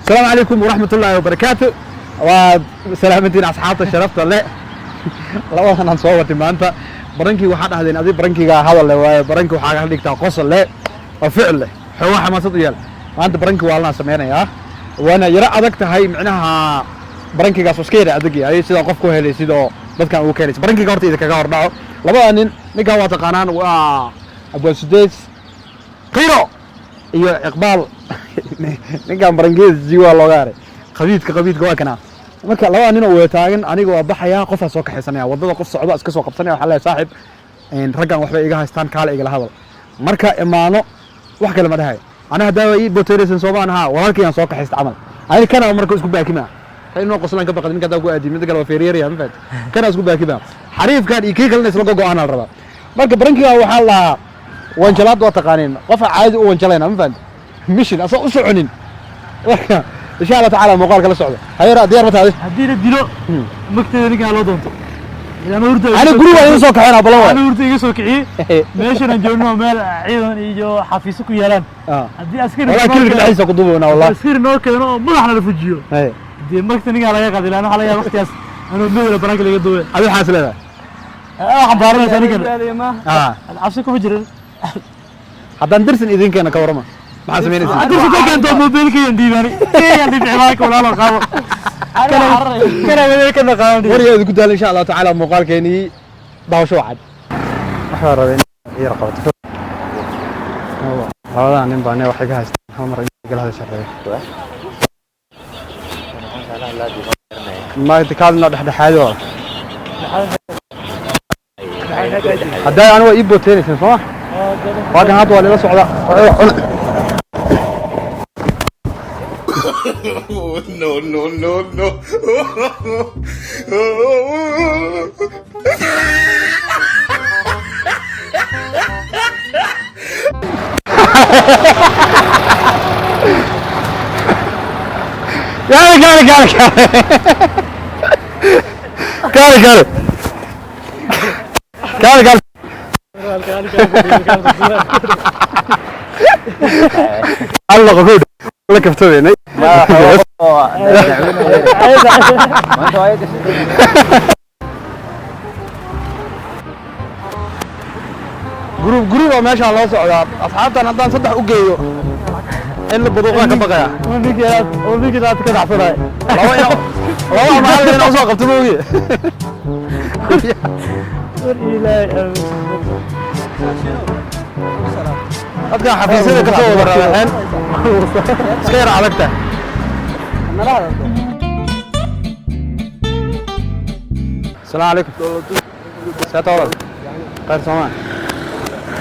Asalaamu calaykum waraxmat ullaahi wabarakaatu. Waad salaamantiin asxaabta sharafta leh. Labadan aan soo watay maanta prank-kii waxaa dhahdeen adi prank-iga hadal leh waaye, prank-i waxaa ka dhigtaa qosol leh oo ficil leh, xoogaa xamaasad u yeel. Maanta prank-i waa lanaa sameynayaa, waana yaro adag tahay. Micnaha prank-igaas iska yara adag yahay sida qof ku helay sidoo dadkan ugu keenaysa. Prank-iga horta idinkaga hor dhaco labada nin. Ninkan waa taqaanaan, waa Abwaan Sudeys Qiro iyo Iqbaal. Ninkan prank-iyada jiwa looga haray qabiidka, qabiidka waa kana. Marka labada nin oo wada taagan, aniga waa baxayaa, qofaa soo kaxaysanaya waddada, qof socdo iska soo qabsanaya. Waxaa leeyahay, "Saaxib, raggan waxbay iga haystaan, kaale igala hadal." Marka imaano wax kale ma dhahay, ana haddaa ii boteeraysan soomaan ahaa, walaalkayaan soo kaxaysta camal. Ani kana marka isku baakima inuu qoslaan ka baqad. Ninka haddaa ku aadi, midda kale waa feeriyaraya, ma fahat? Kana isku baakima xariifkan iyo kii kalena isla gogo'aan la rabaa. Marka prank-iga waxaa la dhahaa wanjalaad, waa taqaaniin. Qofa caadi u wanjalayna, ma fahanti? Mission asoo u soconin. Marka insha Allah tacaala muuqaalka la socdo. Hayara, diyaar ma tahay? Haddii la dilo, magteeda ninkaa loo doonto. Ilaa hurda. Ani guri waa idin soo kaxeynaa, balan waay. Ana hurda iga soo kiciyey. Meeshan aan joogno waa meel ciidan iyo xafiisyo ku yaalaan. Haddii askari Wallahi kililka dhexdiisa ku duubayna wallah. Askari noo keeno oo madaxna la fujiyo, dee magta ninkaa laga qaadi laan. Waxaa laga yaaba waqtigaas anuu medela banaanka laga duubay. Adi waxaas leedahay? Waxaan baaranaysaa ninkan. Cabsi kuma jirin. Haddaan dirsan idinkeena ka warrama, maxaa samaynaysaa? Haddii si ka keento, mobilkaygan dhiibani, kaygan dhiibci, walaalo qaabo kana kana wadada kana qaadan. Waryaa idinku daala. Insha Allah tacaala muuqaalkeenii daawasho wacad. Waxaa rabay in yar qabato. Labadan nin baa ne waxay ka haystaan hal mar igala hadasha rabay. Ma kaalina dhexdhexaadi waa haddaa anigu waa ii booteynaysan sooma? Waa kan hadda waa nila socda. No, no, no, no. Kaale, kaale, kaale, kaale, kaale, kaale, kaale, kaale. Alla qofood la kaftabeynay. Group group oo meeshaan loo socdaa. Asxaabtan haddaan saddex u geeyo, in la buduuqaa ka baqaya. Ninkii laad ka dhacsanay. Laba ina, laba ama hal ina usoo qabto moogi. War ilaahay. Dadkan xafiisyada kasoo wada rabaxeen, iska yar adagta. Asalaamu calaykum. Seeta walaal? Khayr soomaa?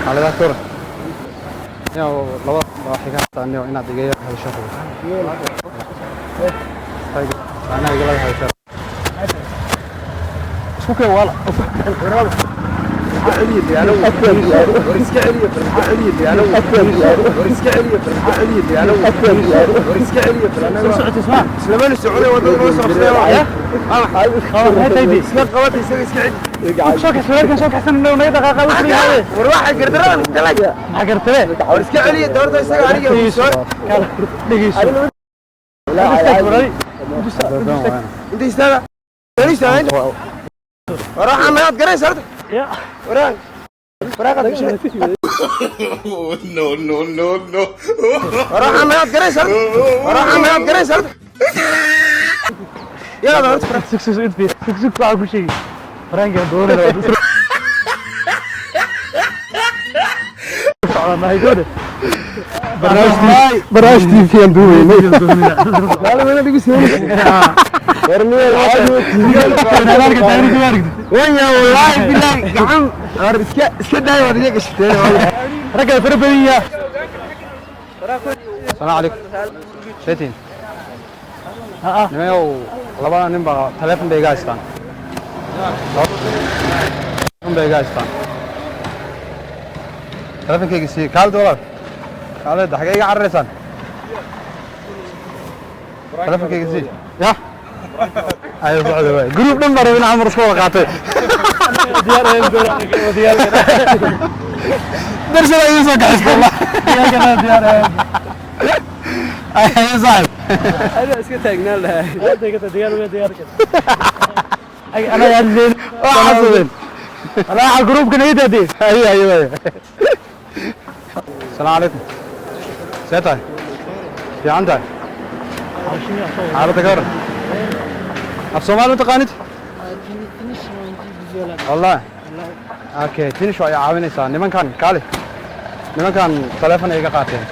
Xaaladaha kora yow. Laba waxay ka haystaa niyo inaad iga yar hadasho rabto. Anaa igala hadasho isku keen wala. Soo socotay smaa? Soo kaxsan weerkan, soo kaxsan, naga dhaqaaqa wixii yahay. Maxaa gartare? Dhegeyso. Istaag walaali. Ya. No, no, no, no. Sug, sug, sug, sug, sug, waxaan ku sheegi. Prank-gaan doonayna waa isla socdaa, gabadha. Barnaamij TV aan duubeynay. Walaalka taariikhda ma aragtid? Wallaahi billahi gacan iska daay, waad iga gashateen. Ragga fara badan yahay. Asalaamu calaykum. Seetiin nimayow, labada nin baa taleefon bay iga haystaan, taleefon bay iga haystaan. Taleefonkayga sii kaalda walaal, kaalda. Xagee iga cararaysaan? Taleefonkayga sii ya. Ayo socda waay. Group dhan baa rabin camar isku wada qaatay. Diyaar diyaar. Darsada idiin soo kaxaysta wallah. Diyaar diyaar. Ayo saaxib. Adaa iska taagnaan lahaa. Diyaar wey, diyaar. Anaga hadleen. Waa xasuudeen. Raaca gruubka naga daadee. Haye, haye, haye. Asalaamu calaykum. See tahay? Fiican tahay? Xaaladda ka waran? Af Soomaali ma taqaanid? Wallahi, okay, Finnish waa i caawinaysaa. Nimankan kaali, nimankan taleefon ay iga qaateen.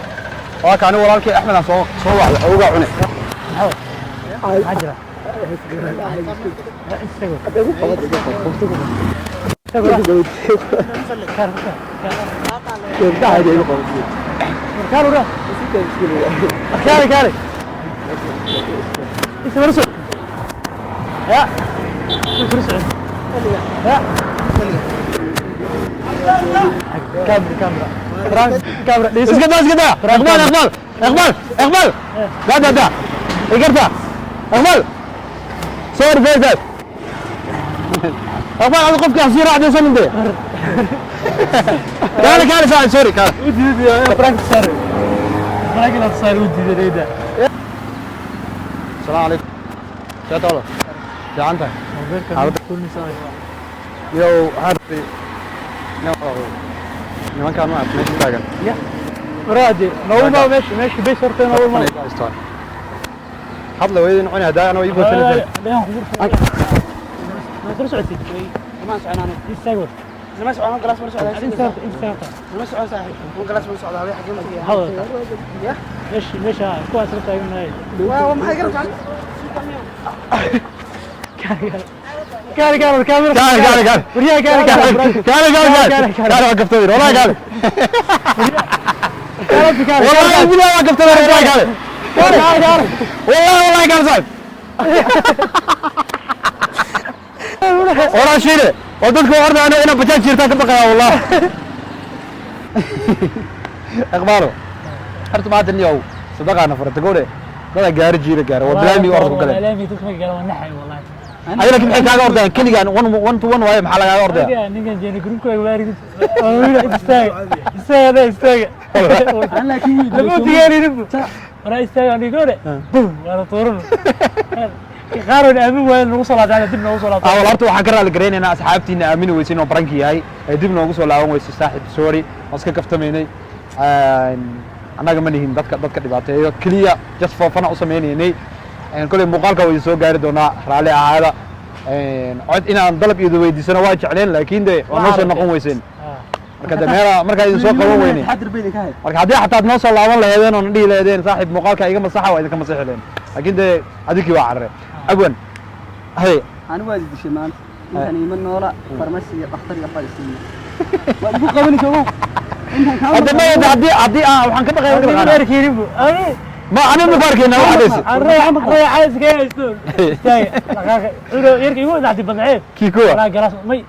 Waa ka ani walaalkii Axmed aan soo wacday, awgaa cune. Maxaa jira? Istago. Istago. Kaal ura. Kaale, kaale. Inta marso. Ya. Inta marso. Ya. Kaamira, kaamira. Kaamira. Iska daa, iska daa. Iqbal, Iqbal, Iqbal, Iqbal, da da da, igarta Iqbal. Sorry, faysal. Iqbal, adu qofkii xasii raacdaysan inte. Kaale, kaale saaxib, sorry, kaale. U diiday prank sar. Prank la sar u diiday da. Asalaamu calaykum. See tahay? Fiican tahay? Mobilka kulmisaa. Yow, waxaan rabay nimankaan ma arag meesha taagan. Raadi, nooma meesha, meesha bes horta nooma. Hadla weydin cuni hadaa anoo ii goosanaysa. Ma soo socotid? Ma soconaan. Istaag. Ma socon galaas, ma socon. Inta inta. Ma socon saaxiib. Ma galaas ma socdaa, xagee ma tagayaa? Hadal. Ya. Meesha, meesha kuwaas la taaganahay. Waa maxay garabtaan? Kaale, kaale, kaamira. Kaale, kaale, kaale. Waryaha, kaale, kaale. Kaale, kaale, kaale, kaale, waa kaftay, wallahi kaale. Kaale, kaale. Wallahi billahi waa kaftay, wallahi kaale. Kaale, kaale. Wallahi, wallahi kaale saaxib. Waraa shiine oo dadku ordaya aniga inaan bajaaj jirtaan ka baqaya, wallahi. Iqbaalo, horta maanta niyow sadaqaana furata gowre dada gaari jiira gaara waa bilaami orod ku galeen. Laami dadka ma garan, waa naxay wallahi. Adiga laakiin maxay kaaga ordayaan keligaan? One one to one waaye, maxaa lagaaga ordaya? Aniga ninkan jeena gruubka waarid. Istaag. Istaag, istaag. Lama diyaarinin. Waraa istaag aniga hore. Bum, waa la tuuran. Qaar oo aamin waayeen nagu soo laabtaan, dib noogu soo laabtaan. Wal horta waxaan ka raali garaynaynaa asxaabtiina aamini weysay inuu prank yahay ee dib noogu soo laaban weysay. Saaxiib, sorry, waan iska kaftamaynay. Annaga ma nihin dadka dhibaateeyo, keliya just for fun u sameynaynay. Koley muuqaalka waa idin soo gaari doonaa, raalli ahaada. Cod inaan dalab idin weydiisano waa jecleen, laakiin de waa noo soo noqon weyseen. Marka de meela markaa idin soo qaban weynay. Taxadir bay idinka hayd. Marka haddii xataa aad noo soo laaban laheedeen oo na dhihi laheedeen saaxiib muuqaalka iga masaxa, waa idinka masixi laheen, laakiin dee adinkii waa carare. Agwan, hay. Anigu waa dishay maanta. Intaan iima noola farmasi iyo dhakhtar iyo waxbaa isiiyo. Waa igu qabanaysa ogow. Intaan kaa Hadda ma haddii aan waxaan ka baqaya Aniga mataqaanaa. arkaynin bu. Ani Ma aniga ma ku arkayna waxa dhaysi. array cays ka haysto. Istaag. Dhaqaaqa. Uro yarka igu dhaxdi badnayd. Kii kuwa Walaa galaas may.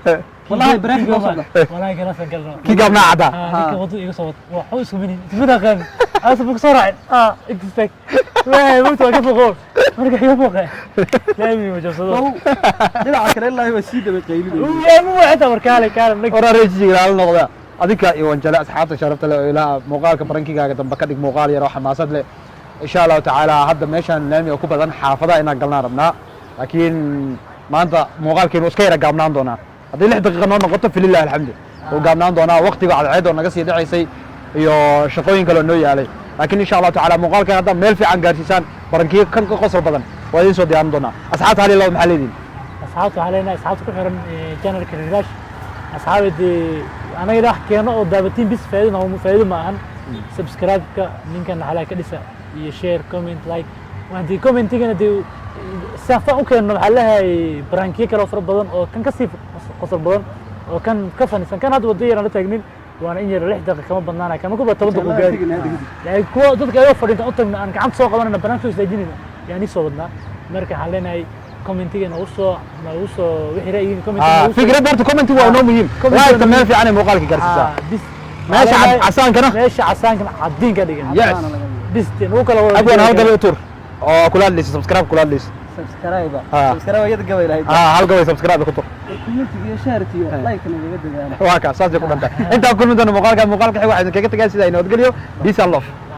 Wallahi break baa socda. Walaa galaas aan galno. Kii gaabnaa caddaa. Ninka wadu iga soo wad. Waxuu isku minin. Isma dhaqan. Aas buu soo raacay. Ah, istaag. Waa mugta waa ka foqo. Marka iga foqay. Laami ma jabsado. Dhinaca kale ilaahi waa sii daba qaylinaysa. Yaa mu waxta war kaale, kaale. Waraa reejiga raali noqda adinka iyo wanjale. Asxaabta sharafta leh oo ilaa muuqaalka prankigaaga dambe ka dhig muuqaal yar oo xamaasad leh, insha Allahu tacaala. Hadda meeshaan laamiga ku badan xaafadaha inaan galnaan rabnaa, laakiin maanta muuqaalkeenu iska yara gaabnaan doonaa. Haddii 6 daqiiqa noo noqoto, falilah alxamdu, wuu gaabnaan doonaa. Waqtiga cadceed oo naga sii dhacaysay iyo shaqooyin kale oo noo yaalay, laakiin insha Allahu tacaala muuqaalkan haddaa meel fiican gaarsiisaan, prankiyo kan ka qosol badan waa idiin soo diyaarin doonaa. Asxaabta hal iyo laba maxaa leediin? Asxaabta waxaa leenahay, asxaabta ku xiran channelka Riraash, asxaabi dee anaga wax keeno oo daabatiin bis faa'iido nooma, faa'iido ma ahan. Subscribe-ka ninkan xalaa ka dhisa iyo share, comment, like. Haddii commentigana dee saafaan u keenno, waxaa leeyahay prankiyo kale oo fara badan oo kan kasii qosol badan oo kan ka fanisan. Kan hadda waddo yaraan la taagnin, waana in yar, 6 daqiiqa kama badnaanaya, kama kuba 10 daqiiqo gaari. Laakiin kuwa dadka ayagoo fadhinta u tagna, aan gacanta soo qabanayna, banaanka soo istaajinayna yaan soo wadnaa. Marka waxaan leenahay commentiga nagu soo wixii ra'yigiin comment nagu soo. Fikradda horta commenti waa noo muhiim. Comment like waa meel fiican ay muuqaalka gaarsiisaa. Bis. Meesha casaankana. Meesha casaankana cadiin ka dhigan. Yes. Bis dee nagu kala wada. Abwan, hal gabay u tur oo kula hadlaysa subscribe, kula hadlaysa. Subscribe. Ah. Subscribe iyada gabay lahayd. Ah, hal gabay subscribe ku tur. Community iyo share iyo like nagaga dadaala. Waa kaa saasay ku dhantahay. Intaan kulmi doono muuqaalka xig, waxaa idinkaga tegaa sida ay nabadgelyo, peace and love.